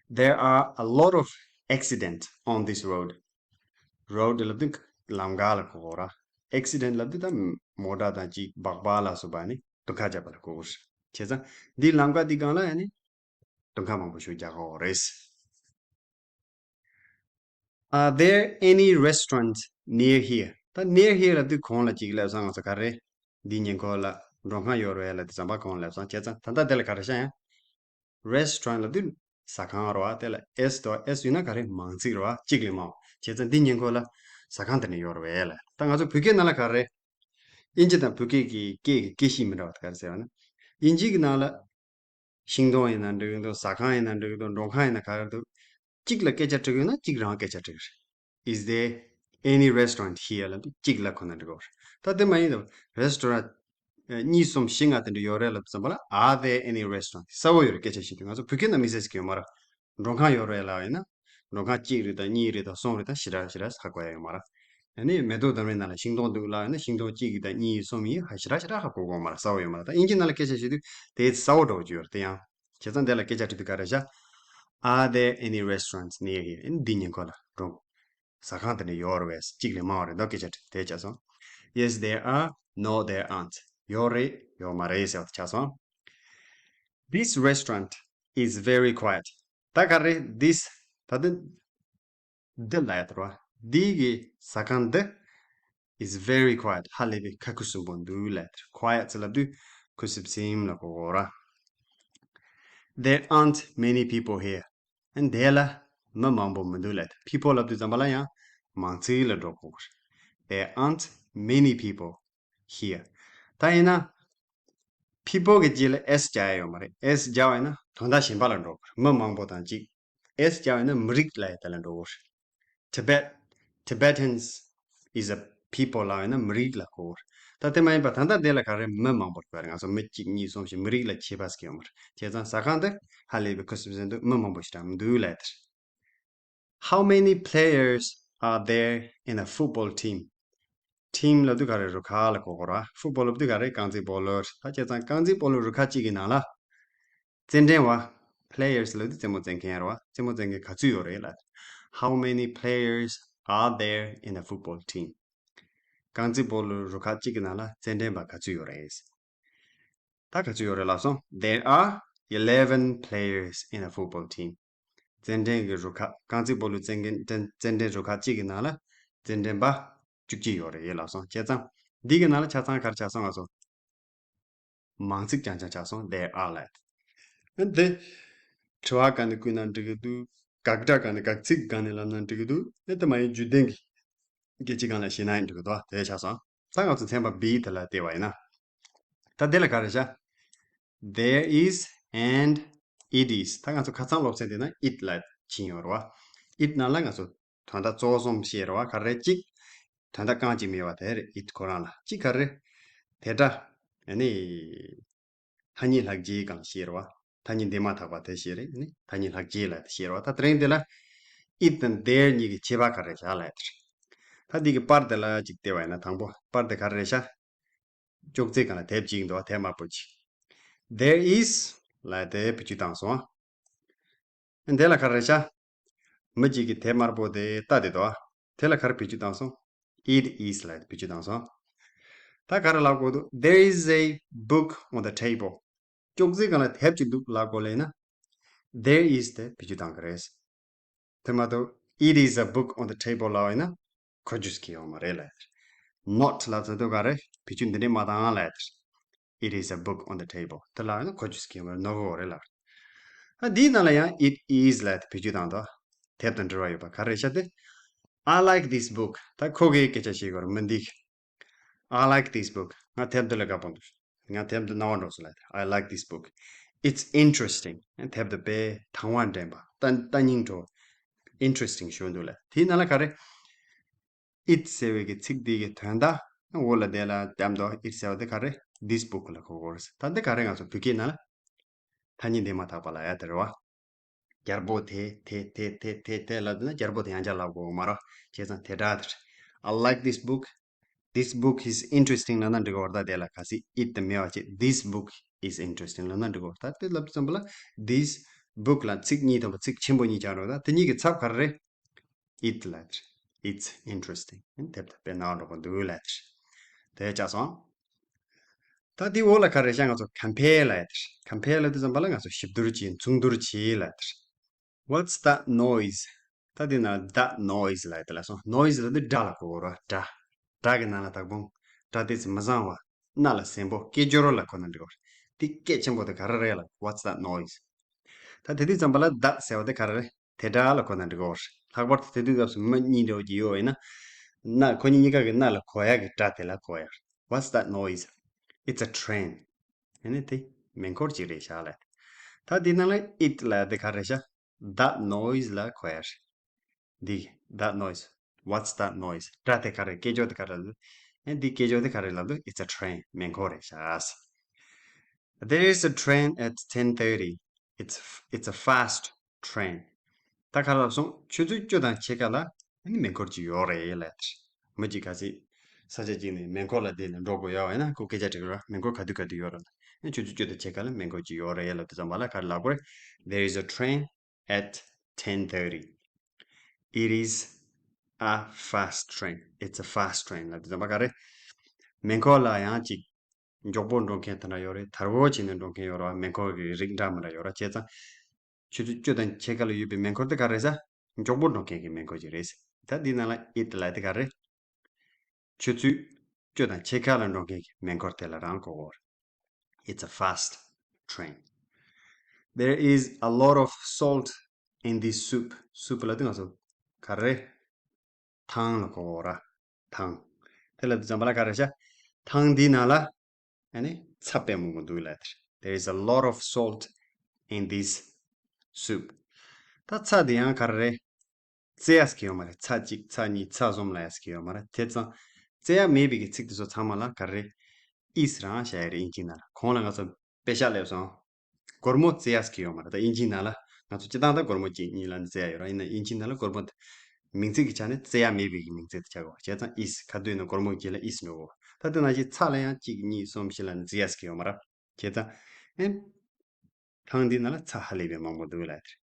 There are a lot of accidents on this road. Road ལབ་དུས་ལམ་ཁ་ལ་གོ་དགོས་ར། Accident ལབ་དུས་ད་མོ་ཊ་དང་གཅིག་སྦག་སྦག་ལ་སོགས་པ་ནི་དུང་ཁ་བརྒྱབ་པ་ལ་གོ་དགོས་ར། བྱས་ཙང་འདི་ལམ་ཁ་འདི་སྒང་ལ་ཡང་ནི་དུང་ཁ་མང་པོ་ཞིག་རྒྱག་གི་ཡོད་རེད། Are there any restaurants near here? ད་near here ལབ་དུས་གོང་ལ་གཅིག་སླེབས་སོང་། ང་ཚོ་ག་རེ། འདི་ཉེ་འཁོར་ལ་མགྲོན་ཁང་ཡོད་རེད་ལབ་དུས་ཙམ་པ་གོང་ལ་སླེབས་སོང་། བྱས་ཙང་ད་ལྟ་དེ་ལ་ག་རེ་ཤག་ཡང་restaurant ལབ་དུས་ཟ་ཁང་རེད་བ། དེ་ལ་S དང་S ཡོད་ན་ག་རེ། མང་ཚིག་རེད་བ། གཅིག་ལས་མང་བ། བྱས་ཙང་འདི་ཉེ་འཁོར་ལ་ཟ་ཁང་དེ་ནས་ཡོད་རེད་ལབ། ད་ང་ཚོ་བོད་སྐད་ནང་ལ་ག་རེ། དབྱིན་ཇི་དང་བོད་སྐད་ཀྱི་སྐད་ཀྱི་སྐད་གཤིས་མི་འདྲ་བ་དེ་ག་རེ་ཟེར་བ་ན། དབྱིན་ཇི་གི་ནང་ལ་ཤིང་སྡོང་ཡིན་ན་འགྲིག་གི་འདུག་ཟ་ཁང་ཡིན་ན་འགྲིག་གི་འདུག་མགྲོན་ཁང་ཡིན་ན་ག་རེ་འདུག་གཅིག་ལ་སྐད་ཆ་དྲི་གི་ཡོད་ན་གཅིག་རང་སྐད་ཆ་དྲི་གི་རེད། Is there any restaurant here? ལབ་དུས་གཅིག་ལ་ཁོ་ན་འགྲིག་གི་རེད། ད་དེ་མ་ཡིན་དུ་restaurant གཉིས་གསུམ་བཞི་ལྔ་དེ་འདྲ་ཡོད་རེད་ལབ་ཙམ་པ་ལ། Are there any restaurant? གསལ་བོ་ཡོད་རེད། སྐད་ཆ་བཤད་དུས་ང་ཚོ་བོད་སྐད་ནང་མི་ཟེར་ཟེར་གི་ཡོད་མ་རེད། མགྲོན་ཁང་ཡོད་རེད་ལབ་ཡིན་ན། མགྲོན་ཁང་གཅིག་རེད་དང་གཉིས་རེད་དང་གསུམ་རེད་དང་ཞེ་དྲག་ཞེ་དྲག་ཧ་གོ་ཡ་ཡོད་མ་རེད། ཨ་ནི་མེ་ཏོག་ལྡུམ་རའི་ནང་ལ་ཤིང་སྡོང་འདུག་ལབ་ཡིན་ན་ཤིང་སྡོང་གཅིག་དང་གཉིས་གསུམ་ཡིན་ཧ་ཞེ་དྲག་ཞེ་དྲག་ཧ་གོ་གི་ཡོད་མ་རེད། གསལ་བོ་ཡོད་མ་རེད། ད་དབྱིན་ཇི་ནང་ལ་སྐད་ཆ་བཤད་དུས་དེ་གསལ་བོ་འདྲ་བོ་ཅིག་ཡོད་རེད། དེ་ཡང་བྱས་ཙང་དེ་ལ་སྐད་ཆ་དྲི་དུས་ག་རེ་བྱ། Are there any restaurants near here? ཨ་ནི་འདི་ཉེ་འཁོར་ལ་མགྲོན་ཟ་ཁང་དེ་འདྲ་ཡོད་རེད་བས། གཅིག་ལས་མང་བ་རེད་འདུག་སྐད་ཆ་དྲི་དེ་བྱས་སོང་། Yes, there are. No, there aren't. ཡོད་རེད། ཡོད་མ་རེད་ཟེར་བ་དེ་ཆགས་སོང་། This restaurant is very quiet. ད་ག་རེ། This ད་དེ་འདི་ལ་ཡ་དར་བ། འདི་གི་ཟ་ཁང་འདི་is very quiet. ཧ་ལས་པའི་ཁ་ཁུ་སིམ་པོ་འདུག་ལབ་དེར། Quiet ཟེར་ལབ་དུས་ཁུ་སིམ་སིམ་ལ་གོ་གོ་ར། There aren't many people here. ཨ་ནི་དེ་ལ་མི་མང་པོ་མི་འདུག་ལབ་དེར། People ལབ་དུས་ཙམ་པ་ལ་ཡང་མང་ཚིག་ལ་འགྲོ་གོ་གོ་ར། There aren't many people here. ད་ཡིན་ན་people གི་རྗེས་ལ་S རྒྱག་ཡ་ཡོད་མ་རེད། S རྒྱག་པ་ཡིན་ན་དོན་དག་གཞན་པ་ལ་འགྲོ་གོ་ར། མི་མང་པོ་དང་གཅིག S རྒྱག་པ་ཡིན་ན་མི་རིགས་ལ་ཡ་དེ་ལ་འགྲོ་གོ་ར། Tibet, Tibetans is a people ལབ་ཡིན་ན་མི་རིགས་ལ་གོ་ར། ད་དེ་མ་ཡིན་པ་ད་ལྟ་དེ་ལ་ག་རེ། མི་མང་པོ་ལ་གོ་ར། ང་ཚོ་མི་གཅིག་གཉིས་གསུམ་བཞི་མི་རིགས་ལ་ཁྱད་པར་ཟེར་གྱི་ཡོད་མ་རེད། བྱས་ཙང་ཟ་ཁང་དེ་ཧ་ལས་པའི་ཁུ་སིམ་སིམ་འདུག་མི་མང་པོ་ཞིག་ཀྱང་མི་འདུག་ལབ་དེར། How many players are there in a football team? Team ལབ་དུས་ག་རེ། རུ་ཁག་ལ་གོ་གོ་ར། Football ལབ་དུས་ག་རེ། རྐང་རྩེད་སྤོ་ལོ། ད་བྱས་ཙང་རྐང་རྩེད་སྤོ་ལོ་རུ་ཁག་གཅིག་གི་ནང་ལ་རྩེད་འགྲན་པ། Players ལབ་དུས་རྩེད་མོ་རྩེ་མཁན་རེད་བ། རྩེད་མོ་རྩེ་མཁན་ག་ཚོད་ཡོད་རེད་ལབ། How many players are there in a football team? རྐང་རྩེད་སྤོ་ལོ་རུ་ཁག་གཅིག་གི་ནང་ལ་རྩེད་འགྲན་པ་ག་ཚོད་ཡོད་རེད། ད་ག་ཚོད་ཡོད་རེད་ལབ་སོང་། There are eleven players in a football team. རྩེད་འགྲན་གྱི་རུ་ཁག་རྐང་རྩེད་སྤོ་ལོ་རྩེད་འགྲན་རྩེད་འགྲན་རུ་ཁག་གཅིག་གི་ནང་ལ་རྩེད་འགྲན་པ་བཅུ་གཅིག་ཡོད་རེད་ལབ་སོང་། བྱས་ཙང་འདི་གི་ནང་ལ་ཆ་ཚང་ག་རེ་ཆགས་སོང་ལབ་སོང་། མང་ཚིག་རྐྱང་རྐྱང་ཆགས་སོང་། There are ལབ། ཨ་འདི་དྲི་བ་སྒང་ནས་བསྐུལ་ན་འགྲིག་གི་འདུག་དགག་སྒྲ་སྒང་ནས་དགག་ཚིག་སྒང་ནས་ལབ་ན་འགྲིག་གི་འདུག་ཨེ་དེ་མ་ཡིན་རྒྱུད་ལྡན་གྱི་སྐད་ཆ་སྒང་ལ་བཤད་ན་ཡང་འགྲིག་གི་འདུག་དེ་ཆགས་སོང་། ད་ང་ཚོ་ཚན་པ་B དེ་ལ་བལྟས་པ་ཡིན་ན། ད་དེ་ལ་ག་རེ་བྱ། There is and it is. ད་ང་ཚོ་ཁ་སང་སློབ་ཚན་དེ་ན་it ལ་ཕྱིན་ཡོད་རེད་བ། It ནང་ལ་ང་ཚོ་དོན་དག་རྩ་གསུམ་བཤད་རེད་བ། ག་རེ། གཅིག་དོན་དག་རྐང་གཅིག་མེད་པ་དེ་རེད། It ཁོ་རང་ལ། གཅིག་ག་རེ། དེ་སྒྲ་ཨ་ནི་ཐ་སྙད་ལྷག་བཅས་སྒང་ལ་བཤད་རེད་བ། ཐ་སྙད་འདས་མ་ཐག་པ་དེ་བཤད་རེད། ཨ་ནི་ཐ་སྙད་ལྷག་བཅས་ལ་དེ་བཤད་རེད་བ། ད་དེ་རིང་དེ་ལ་it དང་there གཉིས་ཀྱི་ཁྱད་པར་ག་རེ་བྱ་ལབ་ཡ་དེ་རེད། ད་འདི་གི་པར་དེ་ལ་གཅིག་བལྟས་པ་ཡིན་ན། དང་པོ་པར་དེ་ག་རེ་རེད་བྱ། ཅོག་ཙེ་སྒང་ལ་དེབ་གཅིག་འདུག་དེབ་དམར་པོ་གཅིག There is ལབ་དེ་བེད་སྤྱོད་བཏང་སོང་། དེ་ལ་ག་རེ་བྱ། མི་གཅིག་གིས་དེབ་དམར་པོ་དེ་ལྟ་བསྡད་འདུག་དེ་ལ་ག་རེ་བེད་སྤྱོད་བཏང་སོང་། It is ལབ་དེ་བེད་སྤྱོད་བཏང་སོང་། ད་ག་རེ་ལབ་དགོས་འདུག There is a book on the table. ཅོག་ཙེ་སྒང་ལ་དེབ་གཅིག་འདུག་ལབ་དགོས་ལབ་ན། There is དེ་བེད་སྤྱོད་བཏང་གི་རེད། དེ་མ་གཏོགས་It is a book on the table ལབ་ཡིན་ན་གོ་རྒྱུ་ཟེར་གྱི་ཡོད་མ་རེད་ལབ། Not ལབ་ཚར་དུས་ག་རེ། བེད་སྤྱོད་འདི་འདྲས་མ་བཏང་ལབ། It is a book on the table དེ་ལབ་ཡིན་ན་གོ་རྒྱུ་ཟེར་གྱི་ཡོད་མ་རེད། ནོར་གྱི་ཡོད་རེད་ལབ། ཨ་འདིའི་ནང་ལ་ཡང་It is ལབ་དེ་བེད་སྤྱོད་བཏང་འདུག་དེབ་དང་འབྲེལ་བ་ཡོད་པ་ག་རེ་བྱ་སྟེ། I like this book. ད་ཁོ་གིས་སྐད་ཆ་བཤད་ཀྱི་ཡོད་རེད། མི་འདི་གིས། I like this book. ང་དེབ་འདི་ལ་དགའ་པོ་འདུག་ང་དེབ་འདི་སྣང་བ་འགྲོ་སོང་ལབ། I like this book. It's interesting. དེབ་འདི་དཔེ་དང་བ་འདྲེན་པ། ལྟ་ལྟ་སྙིང་བྲོ། Interesting ཞིག་འདུག་ལབ། དེའི་ནང་ལ་ག་རེ། It ཟེར་བའི་གི་ཚིག་འདི་གི་དོན་དག་འོག་ལ་དེ་ལ་དམ་དུ་it ཟེར་བ་དེ་ག་རེ། This book ལ་གོ་དགོས་རེད། ད་འདི་ག་རེ་ང་ཚོ་བོད་སྐད་ནང་ལ་ཐ་སྙད་འདས་མ་ཐག་པ་ལ་ཡ་དེ་རེད་བ། རྒྱལ་པོ་དེ་དེ་དེ་དེ་དེ་དེ་ལབ་ན་རྒྱལ་པོ་དེ་ཡང་བསྐྱར་ལབ་དགོས་མ་རེད། བྱས་ཙང་དེ་འདྲ་དེ་རེད། I like this book. This book is interesting ལབ་ན་འགྲིག་གི་རེད། ད་དེ་ལ་གལ་སྲིད་it དེ་མེད་པ་བྱས། This book is interesting ལབ་ན་འགྲིག་གི་རེད། ད་དེ་ལབ་དུས་ཙམ་པ་ལ་this book ལ་ཚིག་གཉིས་ཐོན་པ། ཚིག་ཆེན་པོ་གཉིས་ཀྱང་རེད། ད་དེ་གཉིས་ཀྱི་ཚབ་ག་རེ་རེད། It ལབ་དེ་རེད། It's interesting. དེབ་དེ་དཔེ་ནང་འགྲོ་གི་འདུག་ལབ་དེ་རེད། དེ་ཆགས་སོང་། ད་དེའི་འོག་ལ་ག་རེ་ཤག་ང་ཚོ་compare ལབ་དེ་རེད། Compare ལབ་དུས་ཙམ་པ་ལ་ང་ཚོ་ཞིབ་བསྡུར་བྱེད། མཚུངས་བསྡུར་བྱེད་ལབ་དེ་རེད། What's that noise? ད་དེ་ན་that noise ལབ་དེ་ལ་སོང་། Noise ལབ་དེ་སྒྲ་ལ་གོ་དགོས་རེད། སྒྲ། སྒྲ་གི་ནང་ལ་ད་དག་པོ་སྒྲ་དེ་ཚོ་མི་བཟང་བ། རྣ་ལ་གཟན་པོ། སྐད་ཅོར་ལ་གོ་ན་འགྲིག་གི་རེད། དེ་སྐད་ཆེན་པོ་དེ་ག་རེ་རེད་ལབ། What's that noise? ད་དེ་དུས་ཙམ་པ་ལ་that ཟེར་བ་དེ་ག་རེ་རེད། དེ་སྒྲ་ལ་གོ་ན་འགྲིག་གི་རེད། ལྷག་པར་དུ་དེ་དུས་སྐབས་སུ་མི་གཉིས་འདྲ་བོ་ཅིག་ཡོད་པ་ཡིན་ན། རྣ། ཁོ་གཉིས་གཉིས་ཀ་གི་རྣ་ལ་གོ་ཡག་གི་སྒྲ་དེ་ལ་གོ་ཡག་རེད། What's that noise? It's a train. ཨ་ནི་དེ་མེ་འཁོར་ཅིག་རེད་ཤག་ལབ། ད་དེ་ནང་ལ་it ལབ་དེ་ག་རེ་ཤག That noise ལ་གོ་ཡག་རེད། འདི་that noise. What's that noise? སྒྲ་དེ་ག་རེ། སྐད་ཅོར་དེ་ག་རེ་ལབ། ཨ་འདི་སྐད་ཅོར་དེ་ག་རེ་ལབ་འདུག It's a train. མེ་འཁོར་རེད་ཤག There is a train at ten thirty. It's, it's a fast train. ད་ག་རེ་ལབ་སོང་། ཆུ་ཚོད་བཅུ་དང་ཕྱེད་ཀ་ལ་ཨ་ནི་མེ་འཁོར་ཅིག་ཡོད་རེད་ལབ། མི་གཅིག་ག་ཚོད། ས་ཆ་གཅིག་ནས་མེ་འཁོར་ལ་བསྡད་ནས་འགྲོ་དགོས་ཡོད་པ་ཡིན་ན། ཁོ་སྐད་ཆ་དྲི་གི་རེད། མེ་འཁོར་ག་དུས་ག་དུས་ཡོད་རེད་ལབ། ཨ་ཆུ་ཚོད་བཅུ་དང་ཕྱེད་ཀ་ལ་མེ་འཁོར་ཅིག་ཡོད་རེད་ལབ་དུས་ཙམ་པ་ལ་ག་རེ་ལབ་དགོས་རེད། There is a train at ten thirty. It is a fast train. It's a fast train ལབ་དུས་ཙམ་པ་ག་རེ། མེ་འཁོར་ལ་ཡང་ཅིག་མགྱོགས་པོ་འགྲོ་མཁན་དེ་འདྲ་ཡོད་རེད། དལ་བོ་བྱས་ནས་འགྲོ་མཁན་ཡོད་རེད་བ། མེ་འཁོར་གྱི་རིགས་འདྲ་མི་འདྲ་ཡོད་རེད། བྱས་ཙང་ཆུ་ཚོད་བཅུ་དང་ཕྱེད་ཀ་ལ་ཡོད་པའི་མེ་འཁོར་དེ་ག་རེ་རེད་ཟེར། མགྱོགས་པོ་འགྲོ་མཁན་གྱི་མེ་འཁོར་ཅིག་རེད། ད་འདི་ནང་ལ་it ལབ་དེ་ག་རེ། ཆུ་ཚོད་བཅུ་དང་ཕྱེད་ཀ་ལ་འགྲོ་མཁན་གྱི་མེ་འཁོར་དེ་ལ་རང་གོ་དགོས་རེད། It's a fast train. There is a lot of salt in this soup. Soup ལབ་དུས་ང་ཚོ་ག་རེ། ཐང་ལ་གོ་དགོས་རེད། ཐང་། དེ་ལབ་དུས་ཙམ་པ་ལ་ག་རེ་ཤག་ཐང་འདིའི་ནང་ལ་ཨ་ནི་ཚྭ་དཔེ་མང་པོ་འདུག་ལབ་དེ་རེད། There is a lot of salt in this soup. ད་ཚྭ་འདི་ཡང་ག་རེ་རེད། བཙལ་ཡག་ཟེར་གྱི་ཡོད་མ་རེད། ཚྭ་གཅིག་ཚྭ་གཉིས་ཚྭ་གསུམ་ལབ་ཡག་ཟེར་གྱི་ཡོད་མ་རེད། བྱས་ཙང་བཙལ་ཡག་མེད་པའི་གི་ཚིག་དེ་ཚོ་ཚང་མ་ལ་ག་རེ་རེད། is རང་བཞག་ཡག་རེད། དབྱིན་ཇིའི་ནང་ལ། གོང་ལ་ང་ཚོ་དཔེ་ཤག་སླེབས་སོང་། སྒོར་མོ་བཙལ་ཡག་ཟེར་གྱི་ཡོད་མ་རེད། ད་དབྱིན་ཇིའི་ནང་ལ་ང་ཚོ་སྤྱིར་བཏང་ད་སྒོར་མོ་གཅིག་གཉིས་ལབ་ནས་བཙལ་ཡག་ཡོད་རེད། ཡིན་ན་དབྱིན་ཇིའི་ནང་ལ་སྒོར་མོ་དེ་མིང་ཚིག་གི་ཆ་ནས་བཙལ་ཡག་མེད་པའི་གི་མིང་ཚིག་དེ་ཆགས་དགོས། བྱས་ཙང་is ག་དུས་ཡིན་ན་སྒོར་མོ་གཅིག་ལ་is འགྲོ་དགོས། ད་དེ་ནང་བཞིན་ཚྭ་ལ་ཡང་གཅིག་གཉིས་གསུམ་བཞི་ལབ་ནས་བཙལ་ཡག་ཟེར་གྱི་ཡོད་མ་རེད། བྱས་ཙང་ཨེ། ཐང་འདི་ནང་ལ་ཚྭ་ཧ་ལས་པའི་མང་པོ་འདུག་ལབ་དེ་རེད།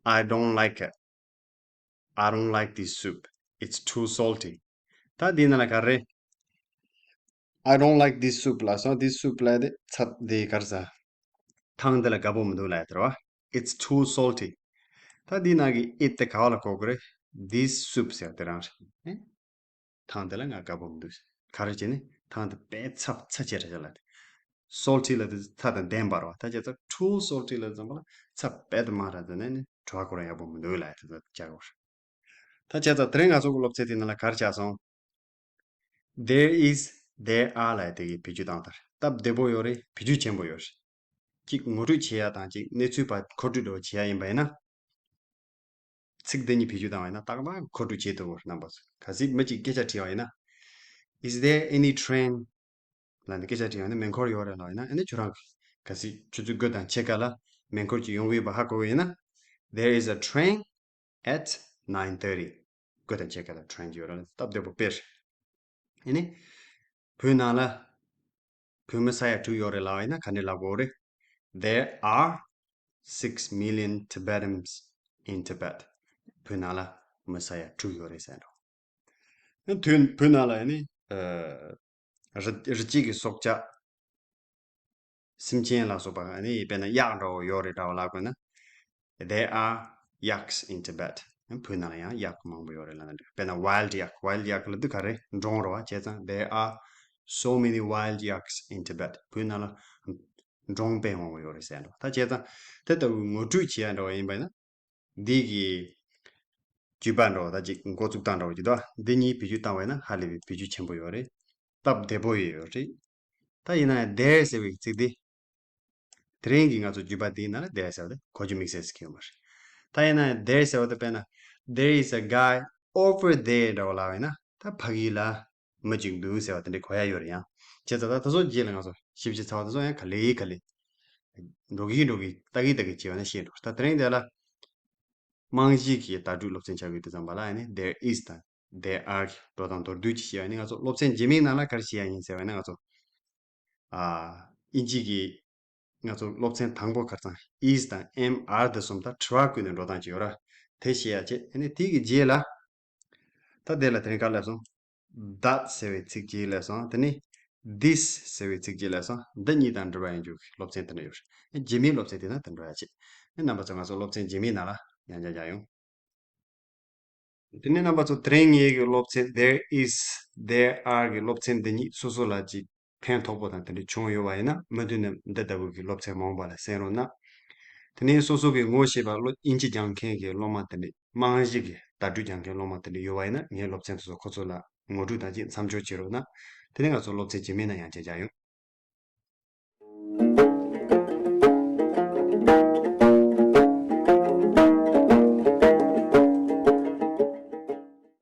I don't like it. I don't like this soup. It's too salty. ད་འདི་ནང་ལ་ག་རེ། I don't like this soup ལབ་སོང་། This soup ལབ་དེ་ཚྭ་འདི་ག་རེ་ཟ། ཐང་འདི་ལ་དགའ་པོ་མི་འདུག་ལབ་དེ་རེད་བ། It's too salty. ད་འདི་ནང་གི་it དེ་ག་བ་ལ་གོ་དགོས་རེད། This soup ཟེར་དེ་རང་རེད། ཐང་དེ་ལ་ང་དགའ་པོ་མི་འདུག་ག་རེ་བྱས་ནས་ཐང་དེ་དཔེ་ཚྭ་ཚྭ་ཆེ་དྲགས་ཤག་ལབ་དེ། Salty ལབ་དེ་ཚྭ་དང་ལྡན་པ་རེད་བ། ད་བྱས་ཙང་too salty ལབ་ཙམ་པ་ལ་ཚྭ་དཔེ་དུ་མང་དྲགས་ཙམ་ནས་ནི་བྲོ་བ་ཁོ་རང་ཡག་པོ་མི་འདུག་ལབ་དེ་ཚོ་བྱ་དགོས་རེད། ད་བྱས་ཙང་དེ་རིང་ང་ཚོ་གི་སློབ་ཚན་དེ་ནང་ལ་ག་རེ་ཆགས་སོང་། There is, there are ལབ་དེ་གི་བེད་སྤྱོད་སྟངས་དེ་སྟབས་བདེ་པོ་ཡོད་རེད། བེད་སྤྱོད་ཆེན་པོ་ཡོད་རེད། གཅིག་ངོ་སྤྲོད་བྱེད་ཡག་དང་གཅིག་གནས་ཚུལ་ཕར་མཁོ་སྤྲོད་འདྲ་བོ་བྱེད་ཡག་ཡིན་པ་ཡིན་ན། ཚིག་འདི་གཉིས་བེད་སྤྱོད་བཏང་བ་ཡིན་ན་ཏག་ཏག་མཁོ་སྤྲོད་བྱེད་ཐུབ་ཀྱི་རེད། རྣམ་པ་ཚོ་གལ་སྲིད་མི་གཅིག་སྐད་ཆ་དྲིས་པ་ཡིན་ན། Is there any train? ལབ་ནས་སྐད་ཆ་དྲིས་པ་ཡིན་ན། མེ་འཁོར་ཡོད་རེད་ལབ་ཡིན་ན། ཨ་ནི་ཁྱོད་རང་གིས་གལ་སྲིད་ཆུ་ཚོད་དགུ་དང་ཕྱེད་ཀ་ལ་མེ་འཁོར་གཅིག་ཡོང་གི་ཡོད་པ་ཧ་གོ་གི་ཡིན་ན། There is a train at nine thirty. དགུ་དང་ཕྱེད་ཀ་ལ་train ཡོད་རེད། སྟབས་བདེ་པོ་དཔེ་རེད། ཨ་ནི། བོད་ནང་ལ་བོད་མི་ས་ཡ་དྲུག་ཡོད་རེད་ལབ་ཡིན་ན་ག་འདྲ་ལབ་དགོས་རེད། There are six million Tibetans in Tibet. བོད་ནང་ལ་མི་ས་ཡ་དྲུག་ཡོད་རེད་ཟེར་འགྲོ། དོན་བོད་ནང་ལ་ཨ་ནི་ཨ་རི་རི་སྐྱེས་ཀྱི་སྲོག་ཆགས་སེམས་ཅན་ལ་སོགས་པ་ཨ་ནི་དཔེར་ན་གཡག་འདྲ་བོ་ཡོད་རེད་འདྲ་བོ་ལབ་དགོས་ན། There are yaks in Tibet. བོད་ནང་ལ་ཡང་གཡག་མང་པོ་ཡོད་རེད་ལབ་ན་འགྲིག་དཔེར་ན་wild yak, wild yak ལབ་དུས་ག་རེ། འབྲོང་རེད་བ། བྱས་ཙང་there are so many wild yaks in Tibet. བོད་ནང་ལ་འབྲོང་དཔེ་མང་པོ་ཡོད་རེད་ཟེར་འགྲོ། ད་བྱས་ཙང་དེ་ལྟ་བུའི་ངོ་སྤྲོད་བྱེད་ཡག་འདྲ་བོ་ཡིན་པ་ཡིན་ན། འདི་གི་བརྗོད་པ་འདྲ་བོ་ད་ཅིག་འགོ་བཙུགས་སྟངས་འདྲ་བོ་ཅིག་འདུག་འདི་གཉིས་བེད་སྤྱོད་བཏང་བ་ཡིན་ན་ཧ་ལས་པའི་བེད་སྤྱོད་ཆེན་པོ་ཡོད་རེད། སྟབས་བདེ་པོ་ཡོད་རེད། ད་ཡིན་ན་ཡང་there ཟེར་བའི་ཚིག་འདི། དེ་རིང་གི་ང་ཚོ་བརྗོད་པ་འདིའི་ནང་ལ་there ཟེར་བ་དེ་གོ་རྒྱུ་དམིགས་བསལ་ཟེར་གྱི་ཡོད་མ་རེད། ད་ཡིན་ན་ཡང་there ཟེར་བ་དེ་དཔེར་ན། There is a guy over there འདྲ་བོ་ལབ་པ་ཡིན་ན། ད་ཕ་གི་ལ་ མི་གཅིག་འདུག་ཟེར་བ་དེ་འདྲའི་གོ་ཡ་ཡོད་རེད་ཡང་། བྱས་ཙང་ད་དེ་ཚོ་རྗེས་ལ་ང་ཚོ་ཞིབ་ཕྱི་ཚ་བ་དེ་ཚོ་ཡང་ག་ལེ་ག་ལེ་འགྲོ་གི་འགྲོ་གི་ལྟ་གི་ལྟ་གི་བྱས་པ་ན་ཤེས་འགྲོ། ད་དེ་རིང་དེ་ལ་རྨང་གཞི་གི་བརྡ་སྤྲོད་སློབ་ཚན་ཆགས་ཀྱི་དུས་ཙམ་པ་ལ་ཨ་ནི་there is དང་there are གི་འགྲོ་སྟངས་མདོར་བསྡུས་ཅིག་བཤད་ཡ་ནི། ང་ཚོ་སློབ་ཚན་རྗེས་མའི་ནང་ལ་ག་རེ་བཤད་ཡ་ཡིན་ཟེར་བ་ན་ང་ཚོ་ཨ་དབྱིན་ཇི་གི་ང་ཚོ་སློབ་ཚན་དང་པོ་ཁར་ཚང་is དང་am are དེ་གསུམ་ད་དྲི་བ་བཀོད་ནས་འགྲོ་སྟངས་ཅིག་ཡོད་ར། དེ་བཤད་ཡ་བྱས། ཨ་ནི་དེ་གི་རྗེས་ལ་ད་དེ་ལ་དེ་རིང་ག་ལབ་སོང་། that ཟེར་བའི་ཚིག་ཅིག་ལབ་སོང་། དེ་ནས་this ཟེར་བའི་ཚིག་ཅིག་ལབ་སོང་། འདི་གཉིས་དང་འབྲེལ་བ་ཡིན་རྒྱུ་གི་སློབ་ཚན་དེ་འདྲ་ཡོད་རེད། རྗེས་མའི་སློབ་ཚན་དེ་ན་དེ་འགྲོ་ཡ་བྱས། རྣམ་པ་ཚོ་ང་ཚོ་སློབ་ཚན་རྗེས་མའི་ནང་ལ་ཡང་བསྐྱར་མཇལ་ཡོང་། དེ་ནས་རྣམ་པ་ཚོ་དེ་རིང་ངེད་ཀྱི་སློབ་ཚན་there is there are གི་སློབ་ཚན་འདི་གཉིས་སོ་སོ་ལ་ཅིག་ཕན་ཐོགས་པོ་དང་དེ་འདྲ་བྱུང་ཡོད་པ་ཡིན་ན་མུ་མཐུད་ནས་འདི་ལྟ་བུ་གི་སློབ་ཚན་མང་པོ་ལ་གསན་རོགས་གནང་། དེ་ནས་སོ་སོ་གི་ངོ་ཤེས་པ་སློབ་དབྱིན་ཇི་སྦྱང་མཁན་གྱི་སློབ་མ་དེ་འདྲ་རྨང་གཞི་གི་བརྡ་སྤྲོད་སྦྱང་མཁན་སློབ་མ་དེ་འདྲ་ཡོད་པ་ཡིན་ན་ངའི་སློབ་ཚན་དེ་ཚོ་ཁོ་ཚོ་ལ་ངོ་སྤྲོད་དང་ཅིག་མཚམས་འཇོག་བྱེད་རོགས་གནང་། དེ་ནས་ང་ཚོ་སློབ་ཚན་རྗེས་མའི་ནང་ཡང་བསྐྱར་མཇལ་ཡོང་།